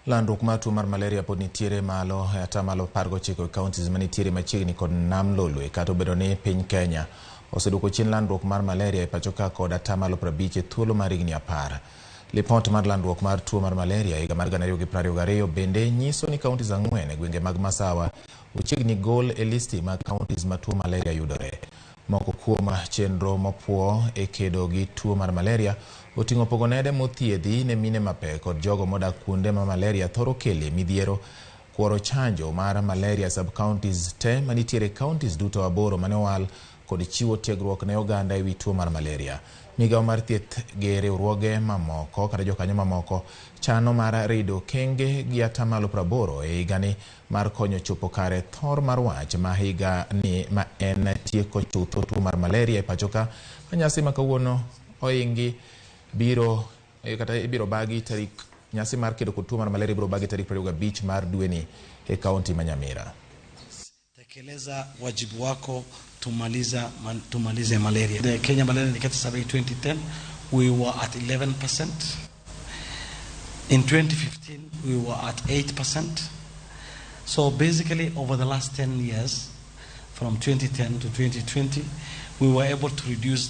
Landruok mar tuo mar malaria pod nitiere malo e 90% e counties manitiere machiegni kod nam Lolwe, kata obedo ni piny Kenya oseduoko chien landruok mar malaria e pachoka kod 50% e thuolo mar higni 10. Lipot mar landruok mar tuo mar malaria e higa mar 2022 bende nyiso ni counties 4 e gwenge mag Masawa ochiegni gol e listi mag counties ma tuo malaria yudore. Moko kuom chenro mopuo e kedo gi tuo mar malaria oting'o pogo nede mothiedhi ne mine mapek kod jogo modak kuonde ma malaria thoro kelie midhiero, kuoro chanjo mar malaria sub-counties te manitiere counties duto 8 mane owal, kod chiwo tiegruok ne oganda e wi tuo mar malaria. Migawo mar thieth gi riwruoge mamoko kata jokanyo mamoko chano mar rido kenge gi 80% e higani mar konyo chopo kare thor mar wach ma higa ni ma en tieko chutho tuo mar malaria e pachoka. Ka nyasi ma kawuono oingi biro kata ibiro bagi tarik nyasi mar kedo kod tuo mar malaria ibiro bagi tarik 25 mar dweni e kaunti ma Nyamira. Tekeleza wajibu wako, tumalize malaria. The Kenya Malaria Indicator Survey 2010, we were at 11%. In 2015, we were at 8%. So basically, over the last 10 years, from 2010 to 2020, we were able to reduce